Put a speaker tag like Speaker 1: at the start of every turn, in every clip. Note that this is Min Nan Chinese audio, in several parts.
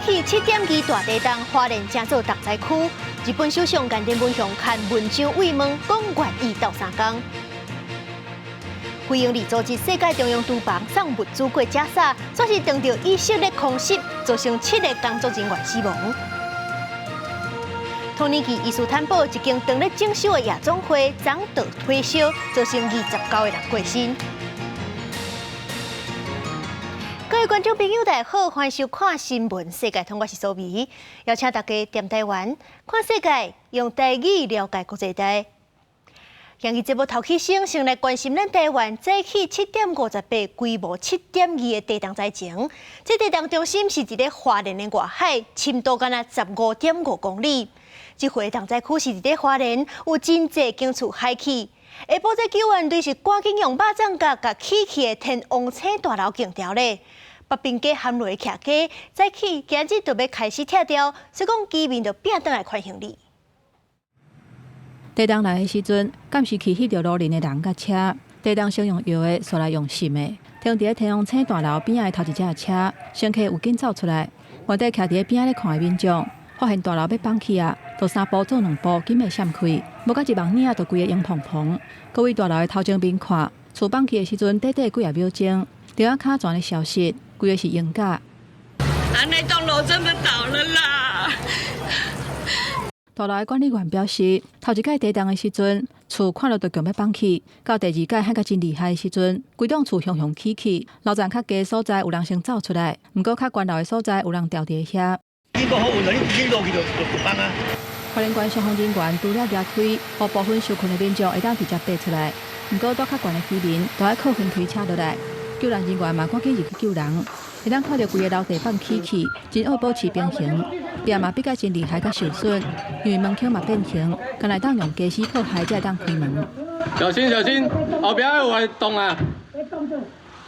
Speaker 1: 起7.2大地動，花蓮成做重災區。日本首相岸田文雄刊文章慰問，講願意鬥相共。非營利組織世界中央廚房送物資過加沙，煞是撞著以色列空襲，造成七个工作人員死亡。土耳其伊斯坦堡一間當咧整修的夜總會，昨晝火燒，造成29个人過身。各位觀眾朋友，大家好，歡迎收看新聞世界通，我是蘇美，邀請大家踮台灣看世界，用台語了解國際大。今日節目頭起先，先來關心咱台灣早起7.58規模7.2的地動災情。這地動中心是佇咧花蓮的外海，深度干焦15.5公里。這回重災區是佇咧花蓮，有真濟間厝海去。下晡這救援隊是趕緊用肉粽角共起去的天王星大樓釘牢咧。北濱街涵落的徛家，早起今日就欲開始拆掉，所以講居民就拚轉來還行李。
Speaker 2: 地動來的時陣，暫時去翕著路人的人佮車。地動先用搖的，煞來用糝的。停佇咧天王星大樓邊仔的頭一隻車，乘客有緊走出來。原底徛佇咧邊仔咧看的民眾，發現大樓欲崩去啊，就三步做兩步，緊欲閃開。無到一目爾就規个湧蓬蓬。閣位大樓的頭前面看，厝崩去的時陣，短短幾仔秒鐘，著仔跤全咧消失，規个是鷹架。
Speaker 3: 啊，那棟樓真的倒了啦！
Speaker 2: 大樓的管理員表示，頭一擺地動的時陣，厝看著就強欲崩去；到第二擺響甲真厲害的時陣，規棟厝雄雄起去，樓層較低所在有人先走出來，毋過較懸樓的所在有人牢佇遐。花蓮縣消防人員除了舉梯，予部分受困的民眾會當直接爬出來，毋過蹛較懸的居民都愛靠雲梯車落來。救援人員嘛趕緊入去救人，會當看著規个樓地板起去，真愛保持平衡。壁嘛比較真厲害，佮受損，因為門框嘛變形，干焦會當用家私破壞才會當開門。
Speaker 4: 小心小心，後壁有會動啊！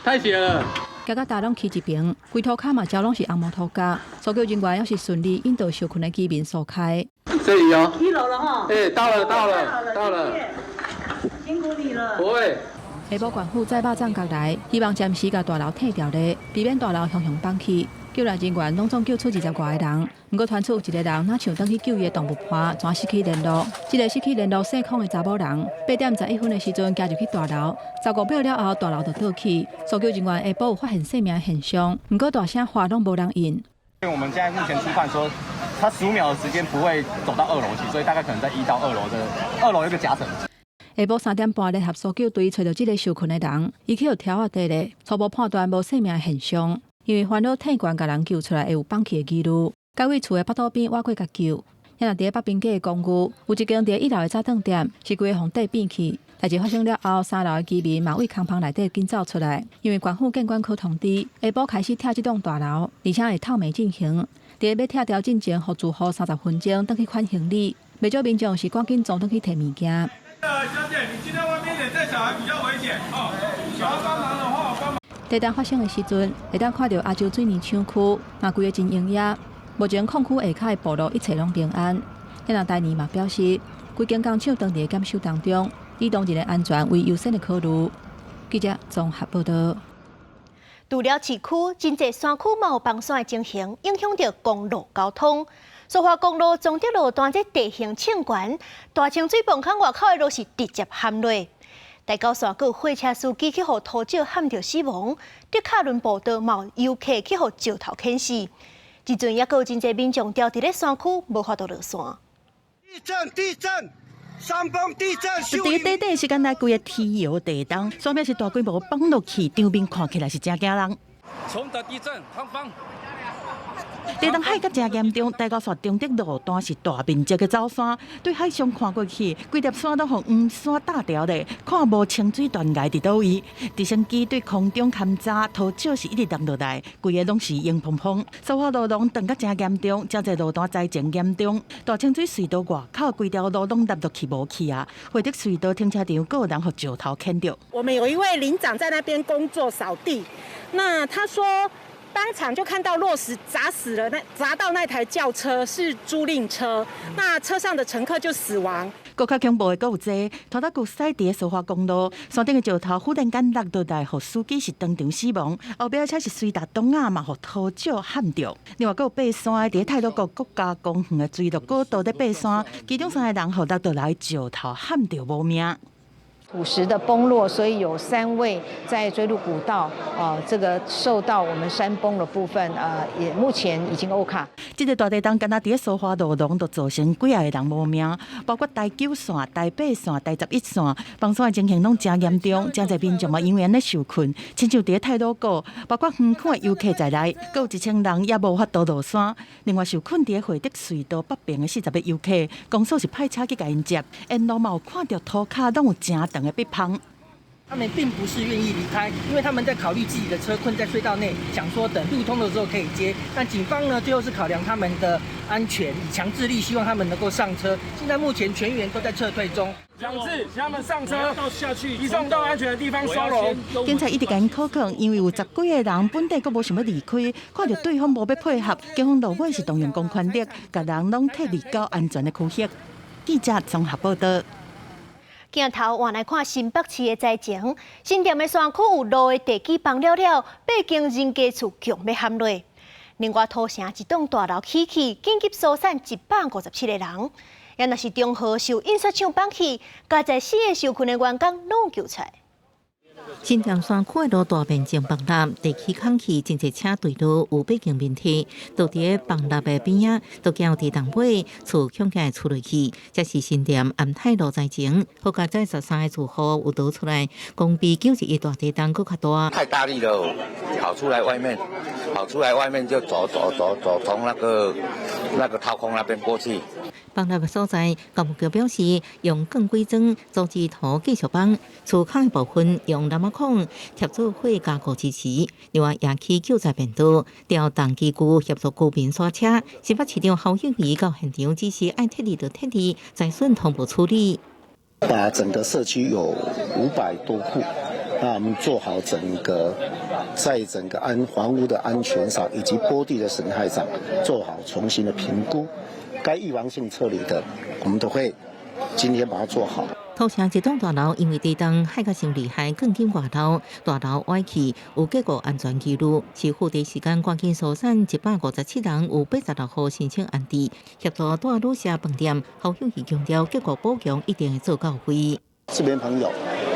Speaker 4: 太斜了。
Speaker 2: 行到焦攏去一爿，規塗跤嘛焦攏是紅毛塗膠。搜救人員猶是順利引導受困的居民疏開。
Speaker 4: 這裡哦。
Speaker 5: 一樓了哈。
Speaker 4: 欸，到了到了到了。
Speaker 5: 辛苦你了。
Speaker 4: 不會。
Speaker 2: 下晡縣府載肉粽角來，希望暫時共大樓拆掉咧，避免大樓雄雄崩去。救援人員攏總救出20外个人，毋過傳出有一个人若像轉去救伊的動物伴，全失去聯絡。這个失去聯絡姓孔的查某人，8點11分的時陣行入去大樓，15秒了後大樓就倒去。搜救人員下晡有發現生命的現象，毋過大聲喊攏無人應。
Speaker 6: 因為我們現在目前初判說，他15秒的時間不會走到二樓去，所以大概可能在1到2樓的二樓有一個夾層。
Speaker 2: 下晡3點半，聯合搜救隊揣著這个受困的人，伊去予柱仔底咧，初步判斷無生命的現象。因為煩惱退懸共人救出來會有崩去的疑慮，改位厝的腹肚邊挖過共救。若佇咧北濱街的公寓，有一間佇一樓的早頓店是規个予地變去。代誌發生了後，三樓的居民嘛對空房內底緊走出來，因為縣府建管科通知下晡開始拆這棟大樓，而且會透明進行。佇咧欲拆掉進前，予住戶30分鐘轉去款行李，袂少民眾是趕緊衝轉去提物件。
Speaker 7: 小姐，你進到外面點，帶小孩比較危險哦。想要幫忙的話，我幫忙。
Speaker 2: 地動發生的時陣，會當看著亞洲水泥廠區，嘛規个真擁擠。目前礦區下跤的暴露一切攏平安。遐若台泥嘛表示，規間工廠當佇檢修當中，以當人的安全為優先的考慮。記者綜合報道。
Speaker 1: 除了市區，真濟山區嘛有崩山的情形，影響著公路交通。蘇花公路崇德路段這地形衝懸，大清水泵孔外口的路是直接陷落。台九線閣有貨車司機去予塗石撼著死亡，德卡崙步道嘛有遊客去予石頭牽死。這陣猶閣有真濟民眾牢佇咧山區，無法度落山。
Speaker 8: 地震！地震！山崩地震！
Speaker 9: 佇短短時間內，規个天搖地動，山壁是大規模崩落去，場面看起來是真驚人。
Speaker 4: 崇德地震，塌方。
Speaker 9: 地動海甲真嚴重，台九線崇德路段是大面積的走山，對海上看過去，規粒山攏予黃沙罩牢咧，看無清水斷崖佇佗位。直升機對空中勘查，塗石是一直搦落來，規个攏是湧蓬蓬。蘇花路廊斷甲真嚴重，真濟路段災情嚴重。大清水隧道外口規條路攏凹落去無去啊！惠德隧道停車場閣有人予石頭牽著。
Speaker 5: 我們有一位里長在那邊工作掃地，那他說，當場就看到落石砸死了，那砸到那台轎車是租賃車，那車上的乘客就死亡。
Speaker 9: 閣較恐怖的閣有這，拖拉機駛佇蘇花公路，山頂的石頭忽然間落落來，予司機是當場死亡。後壁車是隨踏擋仔嘛，予土石撼著。另外，閣有爬山的佇太魯閣國家公園的墜落古道咧爬山，其中三个人予落落來石頭撼著無命。
Speaker 10: 土石的崩落，所以有三位在錐麓古道，這個受到我們山崩的部分，也目前已經歐卡。
Speaker 9: 這個大地動敢若佇蘇花路廊就造成幾仔個人無命，包括台九線、台八線、台11線，崩山的情形攏誠嚴重，誠濟民眾嘛因為按呢受困，親像佇太魯閣，包括園區的遊客在內，閣有1000人也無法度落山。另外受困佇惠德隧道北爿的40個遊客，公所是派車去共𪜶接，沿路嘛有看著塗跤攏有誠長的壁縫。
Speaker 11: 他們並不是願意離開，因為他們在考慮自己的車困在隧道內，想說等路通的時候可以接。但警方呢，最後是考量他們的安全，以強制力希望他們能夠上車。現在目前全員都在撤退中。
Speaker 7: 強制請他們上車，到下去移送到安全的地方收容。
Speaker 9: 警察一直共𪜶苦勸，因為有10幾個人本底閣無想欲離開，看著對方無欲配合，警方落尾是動用公權力，共人攏撤離到安全的區域。記者綜合報道。
Speaker 1: 鏡頭換來看新北市的災情，新店的山區有路的地基崩了了，八間人家厝強欲陷落。另外，土城一棟大樓起去，緊急疏散157個人。也若是中和受印刷廠放棄，加在四個受困的員工攏救出來。
Speaker 12: 新店山區的路大面積崩塌，地基空氣真濟車墜落，有八間問題。就佇崩塌的邊仔，都驚地動尾，厝恐驚會出落去。這是新店安泰路災情，好佳哉13个住戶有逃出來，講比9·11大地震閣較大。
Speaker 13: 太大力了，跑出來外面，跑出來外面就走走走走，從那個掏空那邊過去。
Speaker 12: 崩塌的所在，教育局表示，用鋼軌樁組織土繼續綁，厝空的部分用藍仔孔貼做伙加固支持。另外，也起救災便道，調動機具協助居民徙車。新北市長侯友宜到現場指示，愛撤離就撤離，災損同步處理。
Speaker 14: 把整個社區有500多戶，那我們做好整個在整個安房屋的安全上，以及坡地的損害上，做好重新的評估。該預防性撤離的，我們都會今天把它做好。
Speaker 12: 土城一棟大樓因為地動海甲傷厲害，鋼筋外漏，大樓歪去，有結構安全疑慮。市府第一時間趕緊疏散157人，有86戶申請安置，協助大旅社飯店。侯友宜強調，結構補強一定會做到位。
Speaker 14: 市民朋友，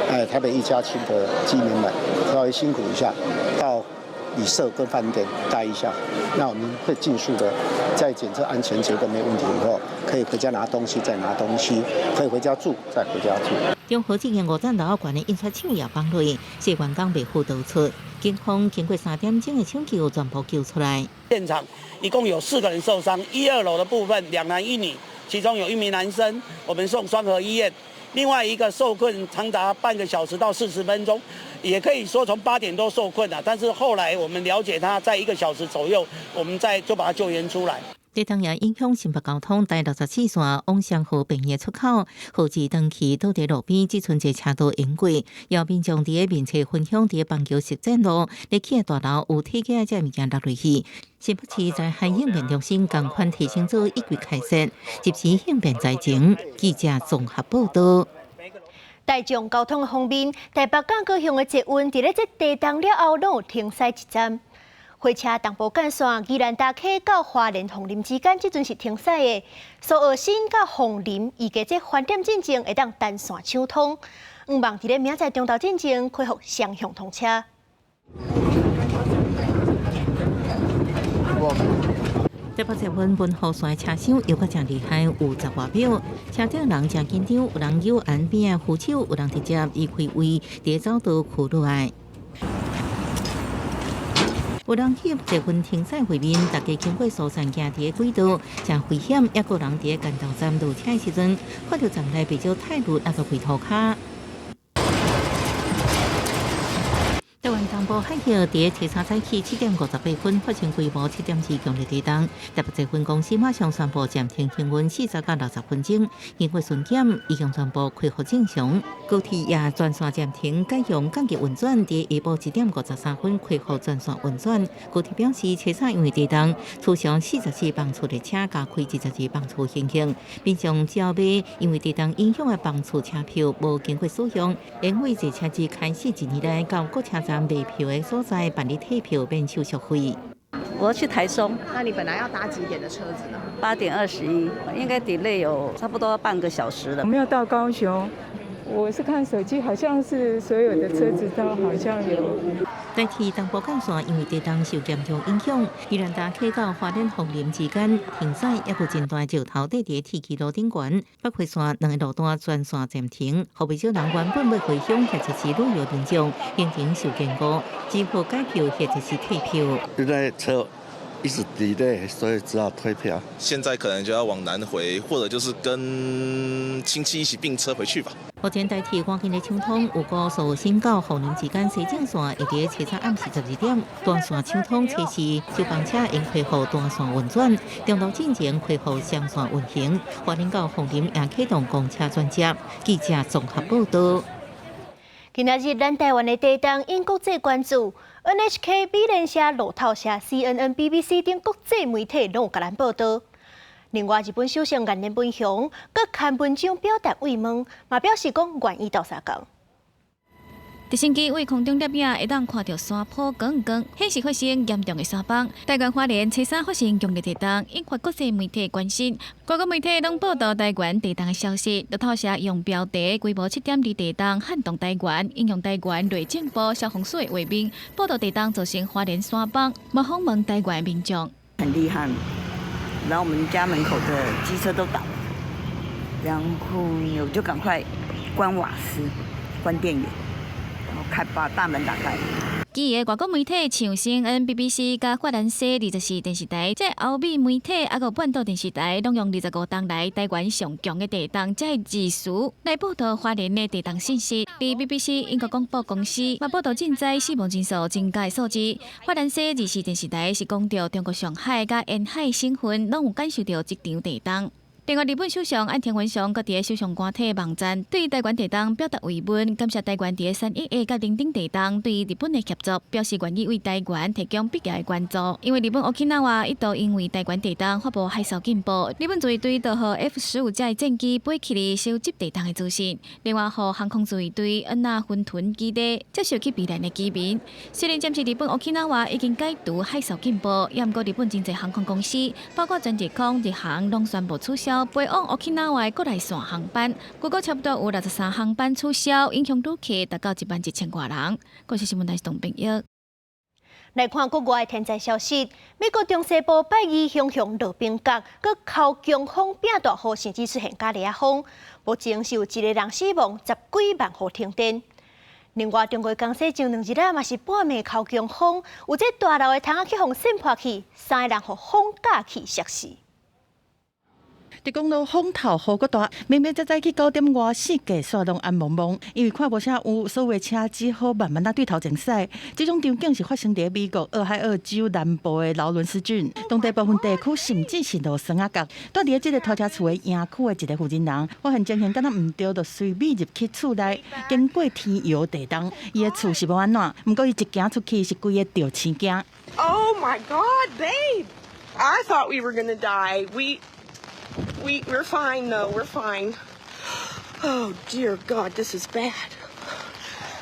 Speaker 14: 哎，台北一家親的居民們，稍微辛苦一下，到旅社跟飯店待一下，那我們會盡速的在檢測安全結果沒問題以後，可以回家拿東西，再拿東西，可以回家住，再回家住。
Speaker 12: 中和這間五層樓懸的印刷廠也崩落，四員工袂赴逃出，警方經過3點鐘的搶救，全部救出來。
Speaker 15: 現場一共有4個人受傷，一二樓的部分2男1女，其中有一名男生，我們送雙和醫院。另外一個受困長達半個小時到40分鐘，也可以說從8點多受困了。但是後來我們了解他在1個小時左右，我們再就把他救援出來。
Speaker 12: 地動也影響新北交通，台64線往雙和病院出口，號誌長期倒佇路邊，只賰一個車道淹過。有民眾佇面冊分享，佇板橋實踐路，咧起的大樓有鐵架這物件落落去。新北市災害應變中心仝款提醒組已經開設，及時應變災情。記者綜合報道。
Speaker 1: 大眾交通方面，台北到高雄的捷運，佇咧這地動了後，攏有停駛一站。火車東部幹線宜蘭大溪到花蓮鳳林之間，這陣是停駛的。蘇澳新到鳳林，預計這翻點進前會當單線暢通。向望佇咧明仔載中晝進前恢復雙向通車。
Speaker 12: 台北捷運文湖線車廂搖甲誠厲害，有10外秒，車頂人誠緊張，有人搝岸邊的扶手，有人直接離開位，佇走道跍落來。有人去捷運停駛會面，大家經過疏散行佇個軌道，誠危險。抑閣有人佇個干頭站落車的時陣，看著站內袂少泰銳抑閣跪塗跤。台灣東東部海域佇初三早起7點58分發生規模7.2強烈地動，台北捷運公司馬上宣布暫停營運40到60分鐘，經過巡檢已經全部恢復正常。高鐵也全線暫停，改用降級運轉，佇下晡1點53分恢復全線運轉。高鐵表示，初三因為地動，取消44班次列車，加開22班次行程。民眾只要買因為地動影響的班次車票無經過使用，因為坐車自開始一年來到各車站賣票的所在辦理退票免手續費。
Speaker 16: 我要去台中。
Speaker 17: 那你本來要搭幾點的車子呢？8
Speaker 16: 點21，應該 delay 有差不多半個小時了。
Speaker 18: 我沒有到高雄，我是看手機，好像是所有的車子都好像有。
Speaker 12: 台鐵東部幹線因為地動受嚴重影響，宜蘭大溪到花蓮鳳林之間停駛，抑閣真大石頭硩佇鐵岐路頂懸，北迴線兩个路段全線暫停，予不少人原本欲回鄉或者是旅遊民眾行程受延誤，只好改票或者是退票。
Speaker 19: 因為車一直 delay，所以只好退票。
Speaker 20: 現在可能就要往南回，或者就是跟親戚一起併車回去吧。
Speaker 12: 目前台鐵趕緊咧搶通，有高速新到鳳林之間西正線會佇初三暗時12點斷線搶通，測試消防車應恢復單線運轉，中路進前恢復雙線運行。花蓮到鳳林也啟動公車轉接。記者綜合報道。
Speaker 1: 今仔日咱台灣的地動引國際關注，NHK、美聯社、路透社、CNN、BBC 等國際媒體攏有共咱報導。另外，日本首相岸田文雄閣刊文章表達慰問，嘛表示講願意鬥相共。
Speaker 21: 直升機對空中攝影會當看著山坡光光，顯示發生嚴重的山崩。台灣花蓮初三發生強烈地動，引發國際媒體關心。各國媒體攏報導台灣地動的消息。路透社用標題規模7.2地動撼動台灣，引用台灣內政部消防署的畫面報導地動造成花蓮山崩，嘛訪問台灣民眾。
Speaker 22: 很厲害，然後我們家門口的機車都倒了，然後我就趕快關瓦斯、關電源。開把大門打開。
Speaker 21: 其餘外國媒體像 CNN、BBC佮法蘭西24電視台，這歐美媒體抑閣半島電視台，攏用25冬來台灣上強的地動，這個字詞來報導花蓮的地動信息。而 BBC 英國廣播公司嘛報導震災死亡人數增加的數字。法蘭西24電視台是講著中國上海佮沿海省份攏有感受著這場地動。另外，日本首相岸田文雄閣佇个首相官邸網站對台灣地動表達慰問，感謝台灣佇个3.11佮零丁地動對日本的協助，表示願意為台灣提供必要的援助。因為日本沖繩一度因為台灣地動發布海嘯警報，日本自衛隊就予 F-15這戰機飛起來收集地動的資訊。另外，予航空自衛隊恩納芬屯基地接受去避難的居民。雖然暫時日本沖繩已經解除海嘯警報，也毋過日本真濟航空公司，包括全日空、日航，攏宣布取消飛往沖繩的國內線航班，估計差不多有63航班取消，影響旅客達到1萬1千外人。國視新聞台是董炳玉。
Speaker 1: 來看國外天災消息，美國中西部拜二熊熊落冰角，閣哭強風變大雨，甚至出現咖喱仔風。目前是有一個人死亡，十幾萬戶停電。另外，中國江西前兩日啊，嘛是半暝哭強風，有這大樓的窗仔去予扇破去，三个人予風軋去摔死。
Speaker 9: 佇公路風頭雨閣大，明明早早起9點外，四界煞攏暗濛濛，因為看無啥有，所有的車只好慢慢仔對頭前駛。這種場景是發生佇美國俄亥俄州南部的勞倫斯郡，當地部分地區甚至是落霜仔角。蹛佇這个拖車厝的營區的一个負責人，發現情形敢若毋對，就隨便入去厝內，經過天搖地動，伊的厝是無按怎，毋過伊一行出去是規个著青驚。
Speaker 23: Oh my God, babe! I thought we were gonna die. We're fine though. We're fine. Oh dear God, this is bad.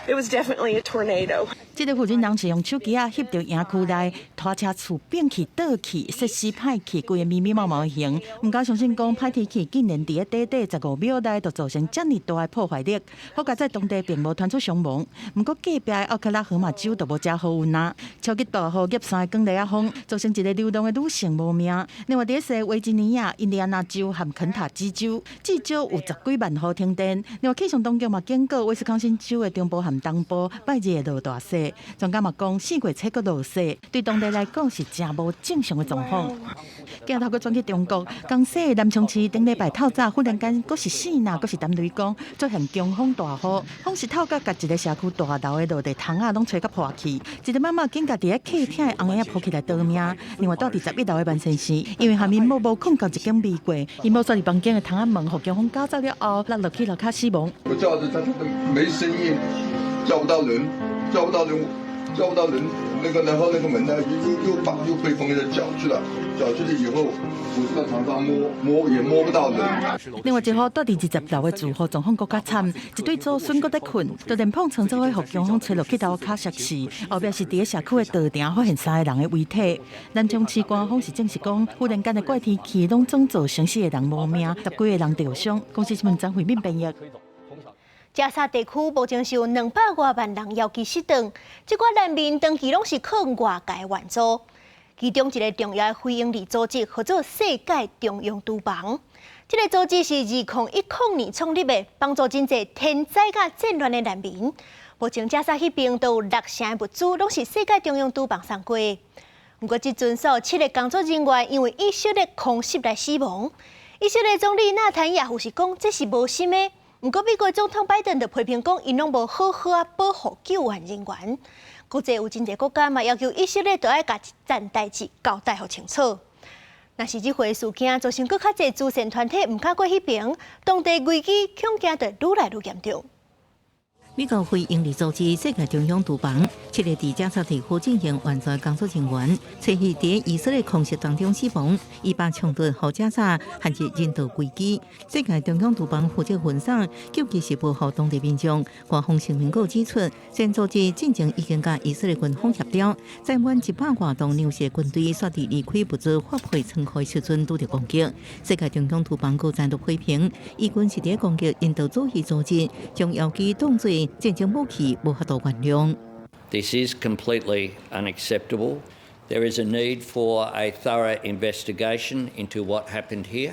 Speaker 23: It was definitely a tornado.
Speaker 9: 這个負責人是用手機仔翕著營區內拖車厝變去倒去，設施歹去，規个密密麻麻的形。毋敢相信講歹天氣竟然佇咧短短15秒內就造成遮爾大的破壞力。好佳哉當地並無傳出傷亡，毋過隔壁的奧克拉荷馬州就無遮好運啊！超級大雨夾三个捲螺仔風，造成一个流浪的女性無命。另外，佇西維吉尼亞、印第安納州和肯塔基州，至少有十幾萬戶停電。另外，氣象當局嘛警告，威斯康辛州的中部和東部拜日會落大雪。雪。專家嘛講，4月初閣落雪，對當地來講是誠無正常的狀況。鏡頭閣轉去中國，江西南昌市頂禮拜透早忽然間，閣是四若，閣是陳雷公，出現強風大雨，風勢透甲共一个社區大樓的落地窗仔攏吹甲破去，一个媽媽緊共佇咧客廳的翁仔抱起來逃命。另外，蹛佇11樓的萬善寺，因為下面某無睏仝一間未過，𪜶某煞佇房間的窗仔門，予強風攪走了後，落落去樓跤死亡。
Speaker 2: 我叫著他，他沒聲音，叫不到人，叫不到人，叫不到人，那個然後那個門呢，又又把又被風給攪去了，攪去了以後，我在床上摸摸也摸不到人。
Speaker 9: 另外一戶蹛佇20樓的住戶狀況閣較慘，一對祖孫閣咧睏，突然碰床做伙予強風吹落去樓跤摔死，後壁是佇咧社區的道場發現三个人的遺體。南昌市官方是證實講，忽然間的怪天氣攏總造成四個人無命，十幾個人著傷。公視新聞張惠敏編譯。
Speaker 1: 加沙地區目前是有200外萬人遙期失轉，這寡難民長期攏是靠外界援助。其中一个重要的非營利組織，號做世界中央廚房。這个組織是2010年創立的，幫助真濟天災佮戰亂的難民。目前加沙彼邊都有六成的物資，攏是世界中央廚房送過的。毋過這陣所有七个工作人員因為以色列空襲來死亡。以色列總理納坦雅胡是講這是無心的。毋過美國總統拜登就批評講，𪜶攏無好好仔保護救援人員。國際有真濟國家嘛要求以色列都愛共這件代誌交代予清楚。若是這回事件造成閣較濟慈善團體毋敢過彼爿，當地危機恐驚就愈來愈嚴重。
Speaker 12: 美國非營利組織世界中央廚房，七个佇加沙地區進行援助工作人員，初日佇以色列空襲當中死亡，以巴衝突予加沙陷入人道危機。世界中央廚房負責運送救濟食物予當地民眾。官方聲明閣指出，這組織進前已經佮以色列軍方協調，載滿100外噸糧食軍隊煞佇離開物資發配倉庫時陣拄著攻擊。世界中央廚房閣再度批評，以軍是佇攻擊人道主義組織，將遙機當做戰爭武器，無法度原諒。
Speaker 3: This is completely unacceptable. There is a need for a thorough investigation into what happened here,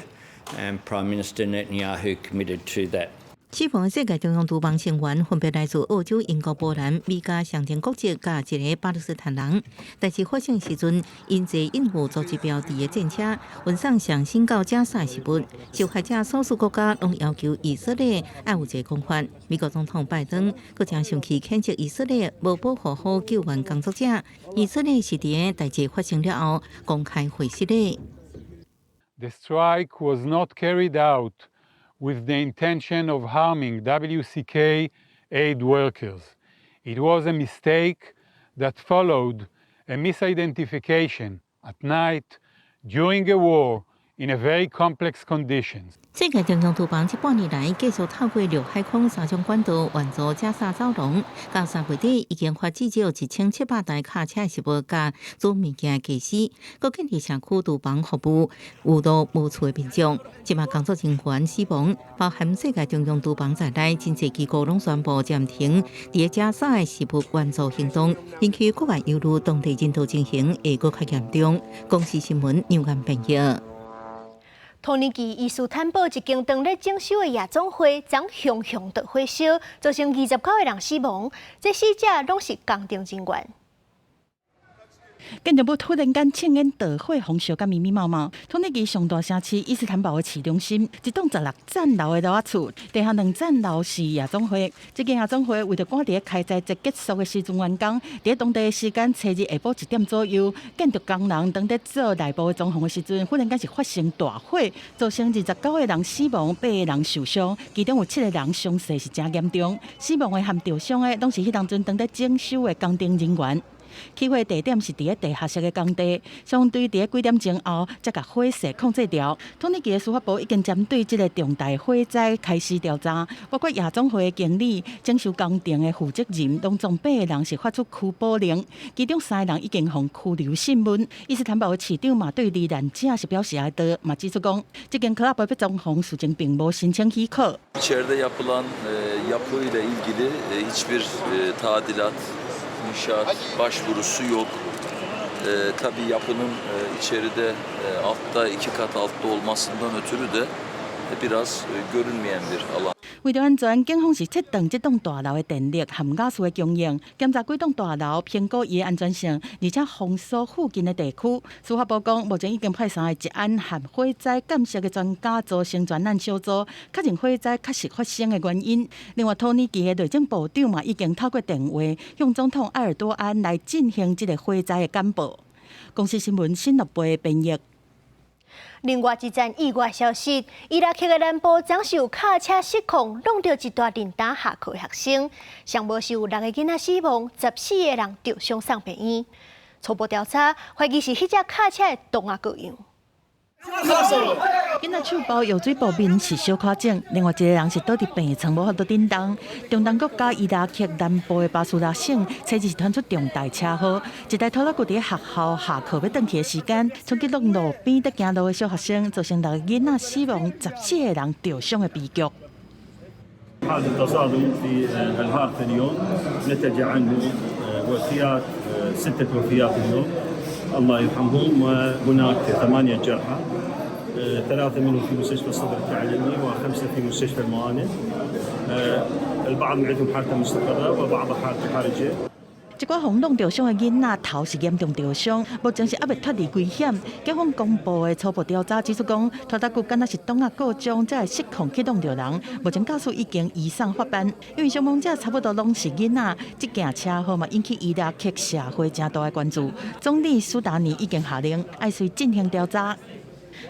Speaker 3: and Prime Minister Netanyahu committed to that.
Speaker 12: 死亡世界中央廚房成員分別來自澳洲、英國、波蘭、美加雙重國籍，佮一個巴勒斯坦人。代誌發生時陣，𪜶坐印有組織標誌的戰車運送上新到加沙食物。受害者所屬國家攏要求以色列愛有一個講法。美國總統拜登閣誠生氣譴責以色列無保護好救援工作者。以色列是佇代誌發生了後公開回失禮。
Speaker 6: The strike was not carried out with the intention of harming WCK aid workers. It was a mistake that followed a misidentification at night during a war in a very complex conditions.
Speaker 12: 世界中央廚房這半年來繼續透過陸海空三種管道援助加沙走廊，到3月底已經發至少1700台卡車食物佮煮物件的家私，閣建立社區廚房服務，有路無厝的民眾。這馬工作人員死亡，包含世界中央廚房在內，真濟機構攏宣布暫停佇加沙的食物援助行動，引起國外憂慮，當地人道情形會閣較嚴重。公視新聞楊安編譯。
Speaker 1: 土耳其伊斯坦堡一間當咧整修的夜總會，昨熊熊著火燒，造成29個人死亡，這死者攏是工程人員。
Speaker 9: 建築物突然間衝煙著火，予燒甲密密麻麻。土耳其上大城市伊斯坦堡的市中心，一棟16層樓的樓仔厝，地下2層樓是夜總會。這間夜總會為著趕佇咧開齋節結束的時陣完工，佇當地時間初日下晡1點左右，建築工人當咧做內部的裝潢的時陣，忽然間是發生大火，造成29個人死亡，八個人受傷，其中有七個人傷勢是誠嚴重。死亡的和著傷的，攏是彼當陣當咧整修的工程人員。起火地點是佇咧地下室的工地，消防隊佇咧幾點鐘後才共火勢控制牢。土耳其的司法部已經針對這个重大火災開始調查，包括夜總會的經理、整修工程的負責人，攏總八個人是發出拘捕令，其中三个人已經予拘留訊問。伊斯坦堡的市長嘛對罹難者是表示哀悼，嘛指出講，這間 club 欲裝潢事前並無申請許可。
Speaker 24: İçeride yapılan yapıyla ilgili hiçbir tadilat, inşaat başvurusu yok. Tabii yapının içeride altta 2 kat altta olmasından ötürü de Biraz görünmeyen bir alan.
Speaker 9: 為著安全，警方是切斷這棟大樓的電力和瓦斯的供應，檢查幾棟大樓，評估伊的安全性，而且封鎖附近的地區。司法部講，目前已經派三个治安和火災鑑識的專家組成專案小組，確認火災確實發生的原因。另外，土耳其的內政部長嘛已經透過電話向總統埃爾多安來進行這个火災的簡報。公視新聞新樂貝編譯。
Speaker 1: 另外一則意外消息，伊拉克的南部昨是有卡車失控，挵著一大陣搭下課學生，上無是有六个囡仔死亡，14个人著傷送病院。初步調查懷疑是彼隻卡車的擋仔過樣。
Speaker 9: 囡仔手包藥水布面是小可腫，另外一個人是倒佇病床無法度振動。中東國家伊拉克南部的巴士拉省，初二是傳出重大車禍，一台拖拉機佇學校下課欲轉去的時間，衝擊挵路邊佇行路的小學生，造成六个囡仔死亡，14個人著傷的悲劇。
Speaker 4: حادث تصادم في الهارث اليوم نتج عنه وفيات ستة وفيات اليوم الله يرحمهم وهناك ثمانية جرحى ثلاثة منهم في مستشفى الصدر التعليمي وخمسة في مستشفى الموانئ البعض من عندهم حالته مستقرة وبعض حالته حرجة.
Speaker 9: 這寡予挵著傷的囡仔頭是嚴重著傷，目前是猶未脫離危險。警方公布的初步調查指出，講拖拉機敢若是擋仔故障，才會失控去挵著人。目前駕駛已經移送法辦，因為傷亡者差不多攏是囡仔。這件車禍嘛引起伊拉克社會誠大的關注。總理蘇達尼已經下令愛隨進行調查。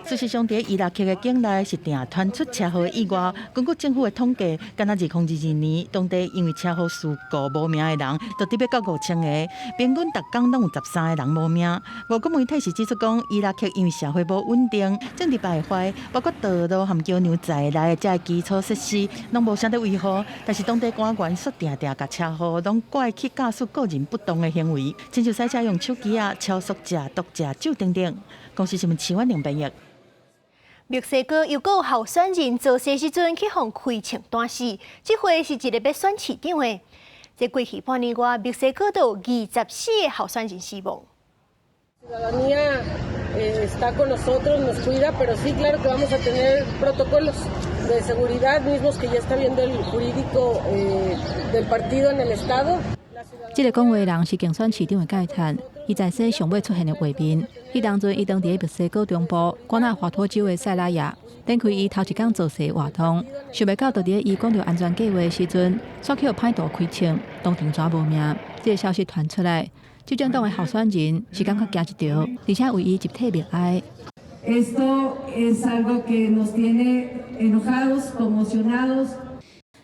Speaker 9: 事實上，佇伊拉克的境內是定傳出車禍的意外。根據政府的統計，敢若2022年，當地因為車禍事故無命的人，就直欲到5000個，平均逐工攏有13個人無命。外國媒體是指出講，伊拉克因為社會無穩定，政治敗壞，包括道路和橋梁在內的這个基礎設施，攏無啥咧維護。但是當地官員卻定定共車禍攏怪去駕駛個人不當的行為，親像賽車用手機仔、超速者、毒駕酒等等。公視新聞徐婉玲編譯。
Speaker 1: 墨西哥又閣有候選人造勢時陣去予開槍彈死，這回是一个欲選市長的。這過去半年外，墨西哥都有24個候選人死亡。
Speaker 5: Ciudadanía está con nosotros, nos cuida, pero sí, claro que vamos a tener protocolos de seguridad mismos que ya está viendo el jurídico del partido en el estado.
Speaker 8: 這个講話人是競選市長的蓋坦，伊在說上尾出現的畫面，彼當陣伊當佇墨西哥中部瓜納華托州的塞拉亞，展開伊頭一工造勢活動，想袂到就佇伊講著安全計劃的時陣，煞去予歹徒開槍，當場抓無命。這个消息傳出來，執政黨的候選人是感覺驚一趒，而且為伊集體默哀。
Speaker 10: Esto es algo que nos tiene enojados, conmocionados.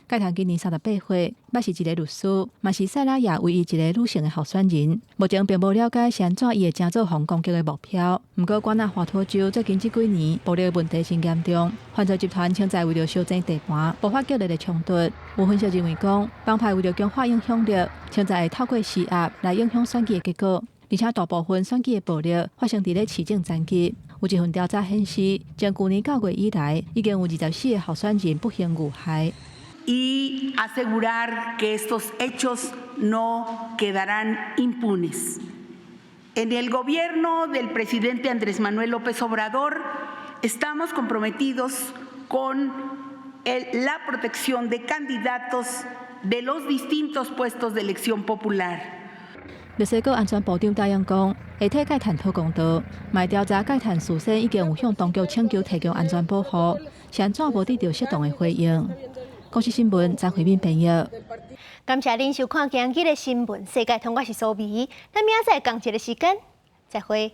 Speaker 8: 蓋坦今年38歲，捌是一个律師，嘛是塞拉亞唯一一个女性的候選人。目前並無了解是按怎伊會成做予攻擊的目標。毋過，瓜納華托州最近這幾年暴力問題真嚴重，犯罪集團常在為著相爭地盤，爆發激烈的衝突。有分析認為講，幫派為著強化影響力，常在會透過施壓來影響選舉的結果。而且大部分選舉的暴力發生佇咧市政層級。有一份調查顯示，從舊年9月以來，已經有24個候選人不幸遇害。
Speaker 25: Y asegurar que estos hechos no quedarán impunes. En el gobierno del presidente Andrés Manuel López Obrador estamos comprometidos con la protección de candidatos de los distintos puestos de elección popular.
Speaker 8: 墨西哥安全部長答應講，會替蓋坦討公道，嘛調查蓋坦事先已經有向當局請求提供安全保護，是按怎無得著適當的回應。公視新聞張惠敏編譯。
Speaker 1: 感謝恁收看今日的新聞世界通，我是蘇美，咱明仔載仝一个時間，再會。